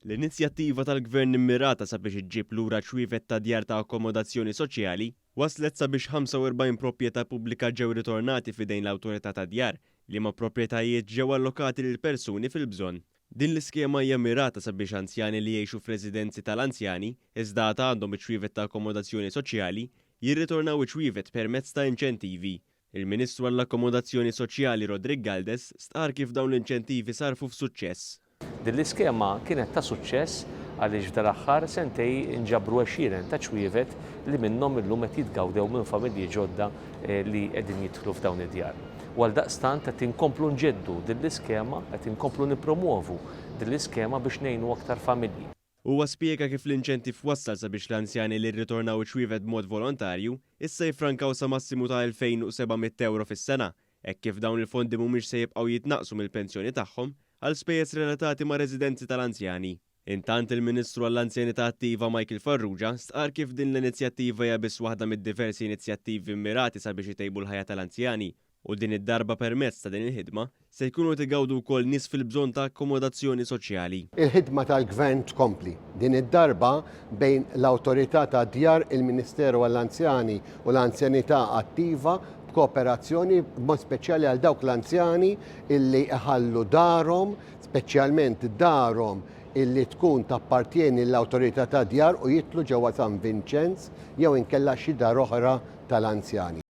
L-inizjattiva tal-Gvern immirata sabiex iġġib lura ċwievet ta' djar ta' akkomodazzjoni soċjali waslet sabiex 45 proprjetà pubblika ġew ritornati f'idejn l-Awtorità tad-Djar, liema proprjetajiet ġew allokati lil persuni fil-bżonn. Din l-iskema hija mirata sabiex anzjani li jgħixu f'residenzi tal-anzjani iżda għad għandhom iċ-ċwievet ta' akkomodazzjoni soċjali jirritornaw iċ-ċwievet permezz ta' inċentivi. Il-Ministru għall-Akkomodazzjoni Soċjali Roderick Galdes stqarr kif dawn l-inċentivi sarfu f'suċċess. Din l-iskema kienet ta' suċċess għaliex f'dal-aħħar sentej inġabru għexieren ta' ċwievet li minnhom illum qed jitgawdew minn familji ġodda li qegħdin jidħlu f'dawn id-djar. U għaldaqstant qed inkomplu nġeddu din l-iskema, qed inkomplu nippromwovu din l-iskema biex ngħinu aktar familji. Huwa spjega kif l-inċentiv wassal sabiex l-anzjani li rritornaw iċ-ċwievet b'mod volontarju issa jiffrankaw sa massimu ta' 2,700 ewro fis-sena hekk kif dawn il-fondi mhumiex se jibqgħu jitnaqqsu mill-pensjoni tagħhom għal spejjeż relatati ma' residenzi tal-anzjani. Intant il-Ministru għall-Anzjanità Attiva Michael Farrugia stqarr kif din l-inizjattiva hija biss waħda mid-diversi inizjattivi mmirati sabiex itejbu l-ħajja tal-anzjani u din id-darba permezz ta' din il-ħidma se jkunu qed igawdu wkoll nies fil-bżonn ta' akkomodazzjoni soċjali. Il-ħidma tal-Gvern tkompli, din id-darba bejn l-Awtorità tad-Djar, il-Ministeru għall-Anzjani u l-Anzjanità Attiva b'kooperazzjoni b'mod speċjali għal dawk l-anzjani illi iħallu darhom, speċjalment darhom illi tkun tappartjeni l-Awtorità tad-Djar u jidħlu ġewwa San Vinċenz jew inkella xi dar oħra tal-anzjani.